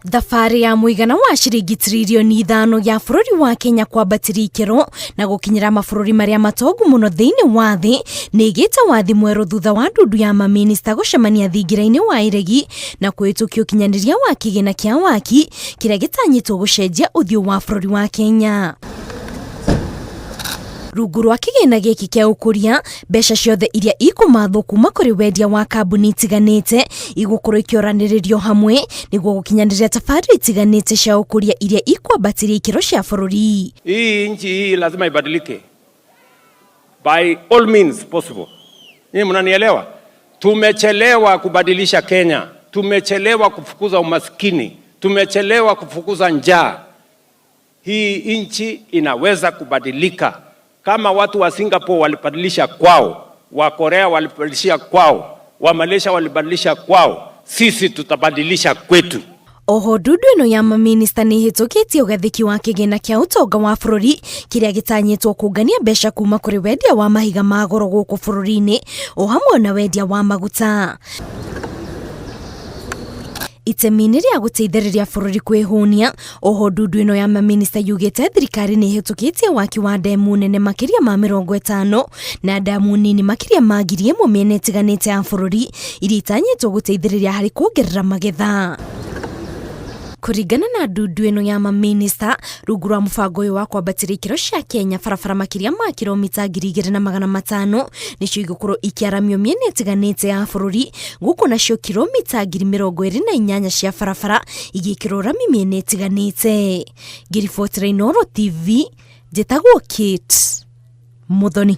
Thabarĩ ya mũigana wa ciringi tiririoni 5 ya bũrũri wa Kenya kwambatĩria ikĩro na gũkinyĩra mabũrũri marĩa matongu mũno thĩinĩ wa thĩ nĩ ĩgĩte wathi mwerũ thutha wa ndundu ya mamĩnĩsta gũcemania thingira-inĩ wa iregi na kũhĩtũkia ũkinyanĩria wa kĩgĩna kĩa waki kĩrĩa gĩtanyĩtwo gũcenjia ũthiũ wa bũrũri wa Kenya. Rungu rwa kĩgĩna gĩkĩ kĩa ũkũria, mbeca ciothe iria ikũmathwo kuma kũrĩ wendia wa kambuni itiganĩte igũkorwo ikĩoranĩrĩrio hamwe nĩguo gũkinyanĩria tabarĩra itiganĩte cia ũkũria iria ikwambatĩria ikĩro cia bũrũri. Hii nchi hii lazima ibadilike by all means possible. Nyinyi mnanielewa? Tumechelewa kubadilisha Kenya, tumechelewa kufukuza umaskini, tumechelewa kufukuza njaa. Hii nchi inaweza kubadilika. Kama watu wa Singapore walibadilisha kwao, wa Korea walibadilisha kwao, wa Malaysia walibadilisha kwao, sisi tutabadilisha kwetu. Oho ndundu ĩno ya mamĩnĩsta nĩ ĩhĩtũkĩtie ũgathĩki wa kĩgĩna kĩa ũtonga wa bũrũri kĩrĩa gĩtanyĩtwo kũngania mbeca kuma kũrĩ wendia wa mahiga ma goro gũkũ bũrũri-inĩ o hamwe na wendia wa maguta. Itemi-inĩ rĩa gũteithĩrĩria bũrũri kwĩhũnia, oho ndundu ĩno ya mamĩnĩsta yugĩte thirikari nĩ ĩhĩtũkĩtie waki wa ndemu nene makĩria ma 50 na ndamu nini makĩria ma 1000 mĩena ĩtiganĩte ya bũrũri iria itanyĩtwo gũteithĩrĩria harĩ kuongerera magetha. Kũringana na ndundu ĩno ya mamĩnĩsta, rungu rwa mũbango ũyũ wa kwambatĩria ikĩro cia Kenya, barabara makĩria ma kilomita 2500 nĩcio igũkorwo ikĩaramio mĩena ĩtiganĩte ya bũrũri, gũkũ nacio kilomita 28,000 cia barabara igĩkĩrwo rami mĩena ĩtiganĩte. Ngĩribotera Inooro TV, njĩtagwo Kate Muthoni.